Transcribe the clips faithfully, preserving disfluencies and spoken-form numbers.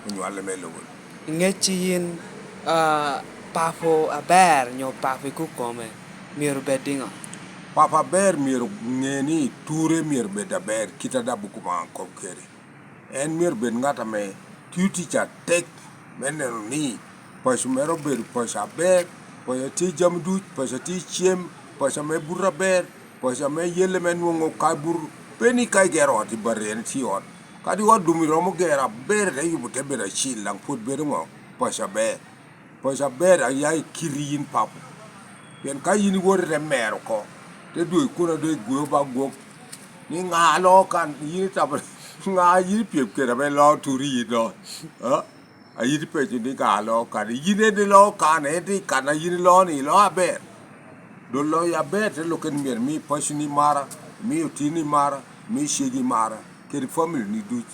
onywale me lobo. Ŋecci yin, ah, papo aber nyo papo i kukome myero bed iŋo? Papo aber myero ŋe ni ture myero bed aber, kit a daŋ buku Obaŋa kop kede. En myero bed ŋat ame tio tic atek me neno ni paco mere obedo paco aber, paco a tye jami duc, paco a tye cem, paco ame buto aber, paco ame yelle me nwoŋo ka buto. Pe ni ka igero ot i bati en tye ot. Kadi ot dum iromo gero aber, te yubo te bedo acil, daŋ pwod bedo ŋo? Paco aber. Paco aber a ya i kiti yin papo. Pien ka yin iwoto i te mero oko, te dwogo i kuno, doŋ igweo ba gwok ni, "Ŋa aloo kan?" Yin itamo ni, "Ŋa yin ipyem kede ame loo turi yin do?" A? A yin ipenyo ni, "Ŋa aloo kan?" Yin en iloo kan, en tye i kan a yin iloo-ni, iloo aber. Doŋ loo aber te lokke ni myero imi paconi mara, imi otinni mara, imi cegi mara, kede family ni duc.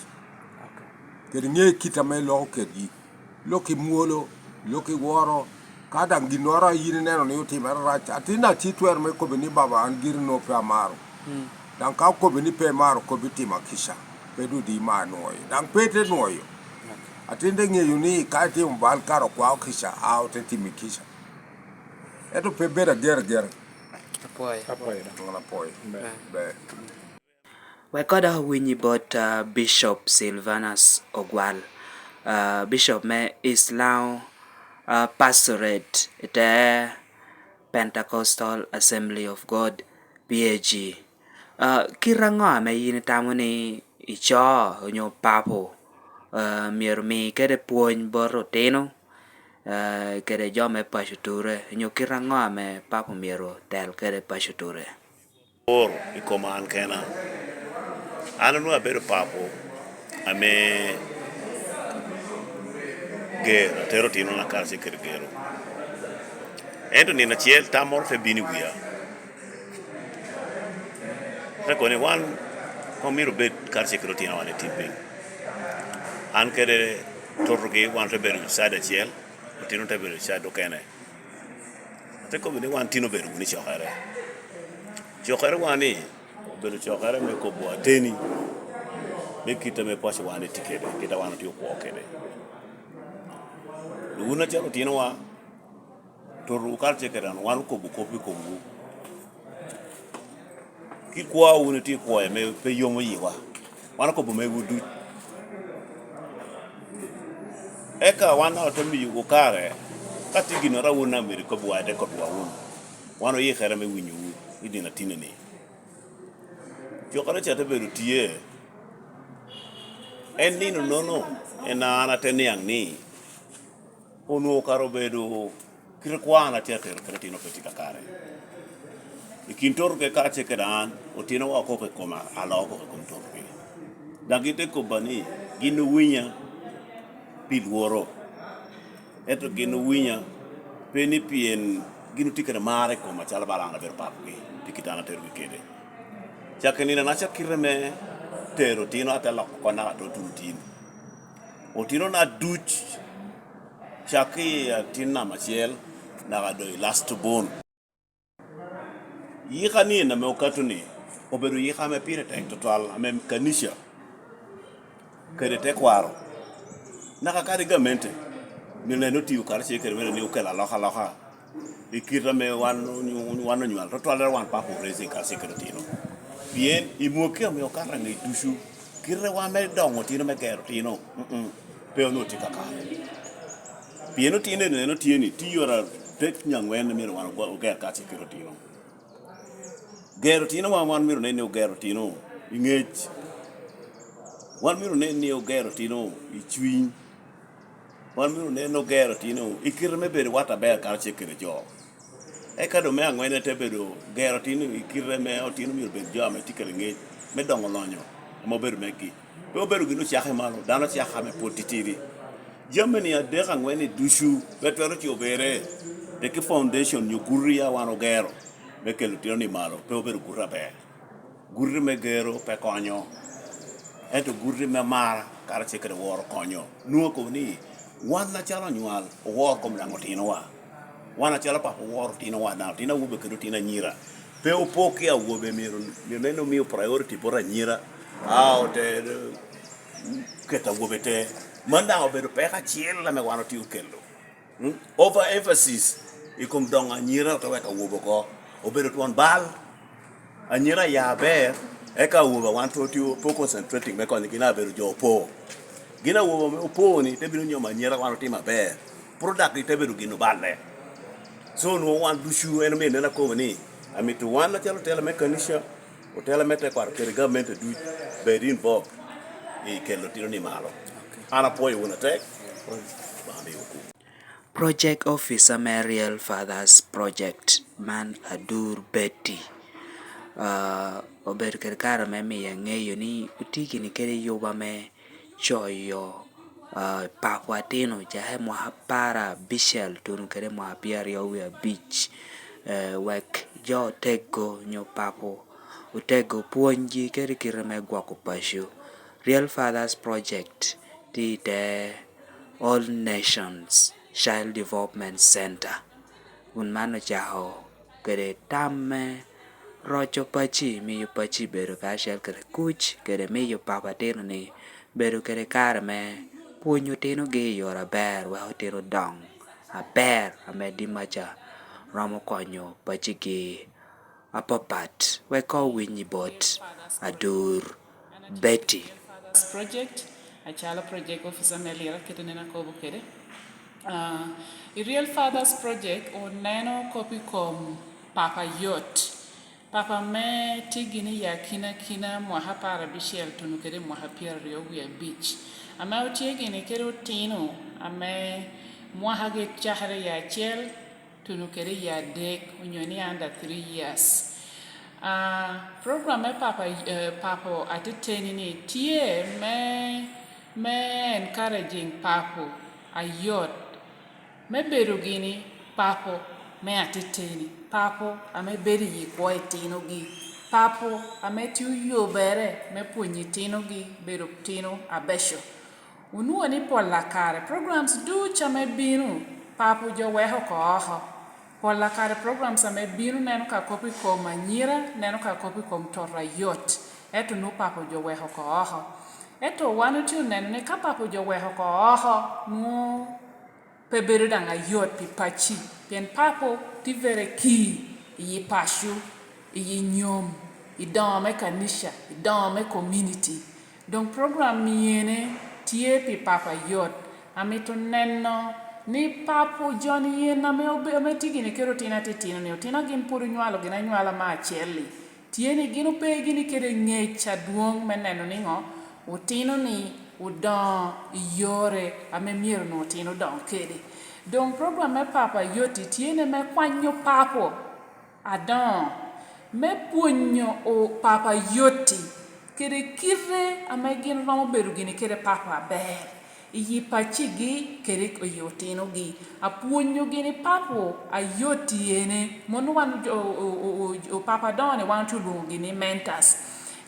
Kede ŋe kit ame iloko kedgi. Lok i mwolo, lok i woro, ka daŋ ginnoro a yin ineno ni otimere rac, atin daŋ tye twero me kobbi ni, "Baba, an giri onwoŋo pe amaro." Mm. Daŋ ka okobbi ni pe imaro, kobbi, "Tima kica, pe doŋ di ima nwoyo." Daŋ pe ite nwoyo. Atin te ŋeyo ni ka itimo bal kara okwao kica, a ote timi kica. Ento pe bedo ageragera. Apwoyo. Apwoyo da. Ŋo apwoyo? Ber. Ber. Wek koda owinyi bot, ah, Bishop Silvanus Ogwal. Ah, Bishop me East Lango, ah, Pastorate i te Pentecostal Assembly of God, P A G. Ah, kit aŋo ame yin itamo ni ico onyo papo, ah, myero mi kede pwony bot otino, ah, kede jo me paco ture, onyo kit aŋo ame papo myero tel kede paco ture? Oro i koma an kena. An onwoŋo abedo papo ame ger, atero otinona karacel kede gero. Ento nino acel tam moro te bino i wia. Te kono ni wan, wan myero obed karacel kede otinowa ni tim piny. An kede totogi, wan te bedo side acel, otino te bedo side okene. Ate kobo ni, "Wan tin obedo wunu i cokere." Cokere wan ni obedo cokere me kobo ateni me kit ame paco wan etye kede, kit a wan otye okwo kede. Wun acalo otinowa, totowu karacel kede an, wan okobo kop i komwu. Kikwawu wun itye kwoyo ame pe yomo yiwa. Wan okobo mewu duc. Eka wan daŋ ote miyowu kare, ka tye ginnoro a wun daŋ myero ikobbiwa, ite kobbiwa wunu. Wan oyikere me winyowu i nino atinni-ni. Cokere ca te bedo tye. En nino nono, en an ate niaŋ ni, onwoŋo kara obedo kite kwan a tye atero kede otino pe tye kakare. I kin totogi karacel kede an, otinowa okoko i koma, aloo okoko i kom totogi. Daŋ gin te kobba ni gin owinya pi lworo, ento gin owinya pe ni pien gin otye kede mar i koma, calo bala an abedo papogi pi kit an aterogi kede. Cak i nino-na, cak kite me tero otino, ate loko konna ate otuno tin. Otinona duc, cak i atin namba acel naka doŋ i last born. Yika ni en ame okato-ni obedo yika ame pire tek tutwal, ame kanica kede tekwaro, naka kadi gamente, myero nen otio karacel kede wene ni okelo alokaloka i kite ame wan onyo-, wan onywal, tutwalere wan Papa Raising karacel kede otino. Pien i mwakki ame okato angec ducu, kitewa me doŋo otino, me gero otino, mm-mm, pe onwoŋo tye kakare. Pien otino eni en otye ni tye yore atek nyo aŋwen a myero wan ogo-, oger karacel kede otino. Gero otinowa, wan myero onen ni ogero otino i ŋec. Wan myero onen ni ogero otino i cwiny. Wan myero onen ni ogero otino i kite me bedo wat aber karacel kede jo. Eka doŋ me aŋwenne te bedo gero otino i kite me otino myero obed jo ame tye kede ŋec me doŋo lonyo ame obedo megi. Pe obedo gin ocako i malo, dano ocako ame pwod titidi. Jami-ni adek aŋwen-ni ducu pe twero cobere, tekki foundation nyo guti a wan ogero me kelo otino-ni malo, pe obedo guti aber. Guti me gero pe konyo, ento guti me mar karacel kede woro konyo. Nwoŋo akobo ni wan acalo onywal oworo kom daŋ otinowa. Wan acalo papa oworo otinowa, daŋ otino awobe kede otino anyira. Pe opok ki awobe, myero, myero nen omio priority bot anyira, a ote keto awobe te. Man daŋ obedo peko acel ame wan otye okelo. Mm? Over emphasis i kom doŋo anyira ote weko awobe oko. Obedo twon bal. Anyira aya aber, eka awobe wan pe otye, pe concentrating me konyo gin abedo jo opo. Gin awobe ame opo ni te bino nyomo anyira wan otimo aber. Product ni te bedo gin oballe. So nwoŋo wan ducu en omio ineno akobo ni, amito wan acalo otela me kanica, otela me tekwaro kede gamente duc bed involved i kelo otino ni malo. An apwoyo wun atek. Obaŋa miwu kwo. Project Officer me Real Fathers Project man Adur Betty, ah, obedo kede kare me miyo aŋeyo ni otye gini kede yuba me coyo, ah, papo atino cake mwaka apar abicel tuno kede mwaka pyeraryo wie abic, eh, wek jo otego nyo papo otego pwonygi kede kite me gwoko paco. Real Fathers Project tye i te All Nations Child Development Center, kun man ocako kede tam me roco pacci, miyo pacci bedo kacel kede kuc, kede miyo papa tino-ni bedo kede kare me pwonyo otinogi i yore aber, wek otino odoŋ aber, ame dimmaca romo konyo paccigi apapat, wek koŋ owiny i bot Adur Betty. Project, acalo project officer me Lira, kit aneno akobo kede. Ah, i Real Fathers Project oneno kop i kom papa yot. Papa ame tye gini i akinakina mwaka apar abicel tuno kede mwaka pyeraryo wie abic, ame otye gini kede otino ame mwakagi cakere i acel tuno kede i adek, onyo ni under three years. Ah, program me papa, eh, papo ateteni ni tye me, me encouraging papo ayot, me bedo gini papo me ateteni, papo ame bedo i kwo itinogi, papo ame tye oyobere me pwonyo itinogi bedo tino abeco. Onwoŋo ni pol a kare, programs ducu ame bino, papo jo weko oko oko. Pol a kare programs ame bino neno ka kop i kom anyira, neno ka kop i kom toto ayot, ento nwoŋo papo jo weko oko oko. Ento wan otye oneno ni ka papo jo weko oko oko, nwoŋo pe bedo daŋ ayot pi pacci, pien papo tye very key i yi paco, i yi nyom, i doŋo me kanica, i doŋo me community. Doŋ program ni ene tye pi papo ayot. Amito neno ni papo jo ni en ame obe-, ame tye gini kede otino atitino ni, otino gin pwod onywalo gin anywala me acel-li. Tye ni gin ope gini kede ngec adwoŋ me neno ni ŋo? Otino ni odoŋo i yore ame myero onwoŋo otino odoŋ kede. Doŋ program me papo ayot-ti tye ni me kwanyo papo adoŋo, me pwonyo o-, papo ayot-ti kede kite ame gin romo bedo gini kede papo aber i yi paccigi kede i yi otinogi. Apwonyogi ni papo ayot-ti ene, mono wan o-, o-, o-, o-, o-, papo adoŋo-ni wan otye olwoŋogi ni mentors.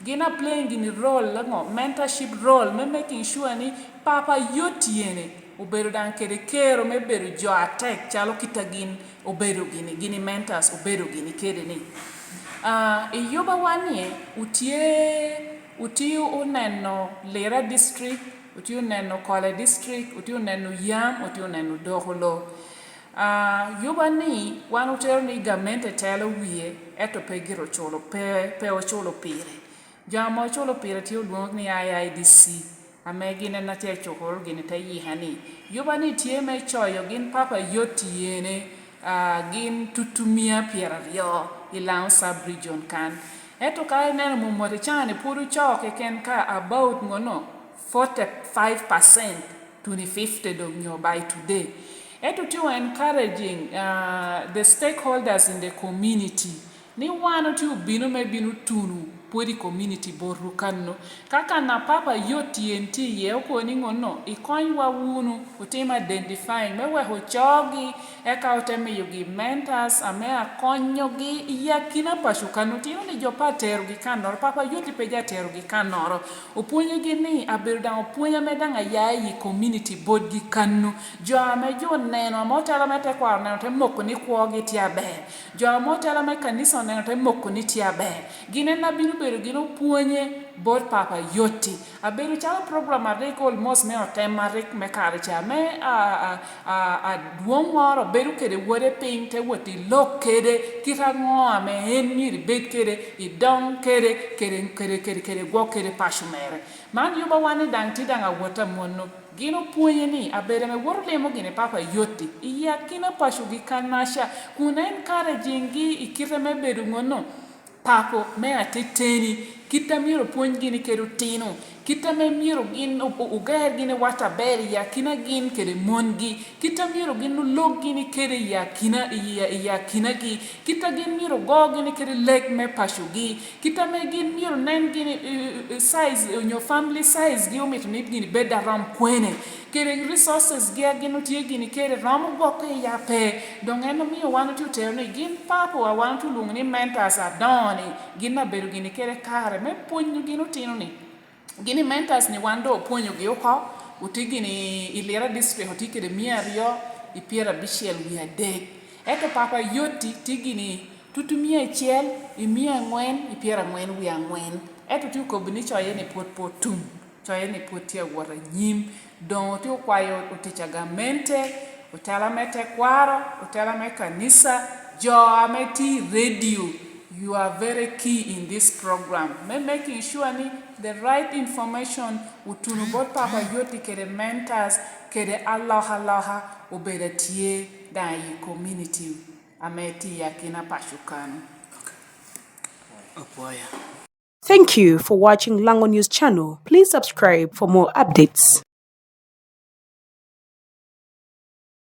Gin a playing gini role, ŋo, mentorship role, me making sure ni papo ayot-ti ene obedo daŋ kede kero me bedo jo atek calo kit a gin obedo gini, gini mentors obedo gini kede ni. Ah, i yubawa ni, otye, otye oneno Lira District, otye oneno Kole District, otye oneno Yam, otye oneno Dokolo. Ah, yuba ni wan otero ni gamente telo wie, ento pe gire oculo, pe, pe oculo pire. Jo ame oculo pire tye olwoŋo ni I I D C, ame gin en atye acukoro gini te yika ni, yuba ni tye me coyo gin papo ayot-ti ene, ah, gin tutu mia pyeraryo i Laŋo sub-region kan. Ento ka ineno momot i caa-ni pwod ocoo keken ka about ŋono forty-five percent, twenty fifty doŋ nyo by today. Ento tye o encouraging, ah, the stakeholders in the community. Ni wan otye obino me bino tuno pwod i community botwu kanno. Ka kan a papo ayot-ti en tye iye, okobo ni ŋonno, ikonywa wunu, otim identifying me weko ocoogi, eka ote miyogi mentors ame akonyogi i akina paco kanno. Otino ni jo pe aterogi kannoro, papo ayot-ti pe ja aterogi kannoro. Opwonyogi ni abedo daŋ opwony ame daŋ aya i community botgi kanno. Jo ame jo oneno, ame otelo me tekwaro oneno, te moko ni kwogi tye aber. Jo ame otelo me kanica oneno te moko ni tye aber. Gin en a bino bedo gin opwonye Bot Papa Yoti. Abedo calo program a rik almost me otem a rik me kare ca, me adwoŋŋoro bedo kede wode piny te wot i lok kede kit aŋo ame en myero ibed kede, idoŋ kede, kede gwok kede paco mere. Man yuba wan ni daŋ tye daŋ awot amonno. Gin opwonye ni abedo ame woto limo gini Papa Yoti i akina pacogi kanaca, kun en kare jiŋgi i kite me bedo ŋonno pako me ateteni, kit a myero opwony gini kede otino, kit ame myero gin oger gini wat aber i akina gin kede mongi, kit a myero gin olog gini kede i akina i akinagi, kit a gin myero ogo gini kede lek me pacogi, kit ame gin myero nen gini size onyo family size gi omito ni gini bed arom kwene, kede resources gi a gin otye gini kede romo gwoko i ape. Doŋ en omio wan otye otero ni gin papo a wan otye olwoŋo ni mentors adoŋo ni gin abedo gini kede kare me pwonyo gin otino ni gini mentors ni wan doŋ opwonyogi oko, otye gini i Lira district otye kede mia aryo i pyera abicel wie adek. Ento Papa Yoti tye gini tutu mia acel i mia angwen i pyera angwen wie angwen. Ento tye okobo ni coye ni pwod pe otum. Coye ni pwod tye awot anyim. Doŋ otye okwayo otic a gamente, otela me tekwaro, otela me kanisa, jo ame tye i radio, you are very key in this program me making sure ni the right information otuno bot Papa Yoti kede mentors kede alokaloka obedo atye daŋ i community ame tye i akina paco kano. Thank you for watching Lango News Channel. Please subscribe for more updates.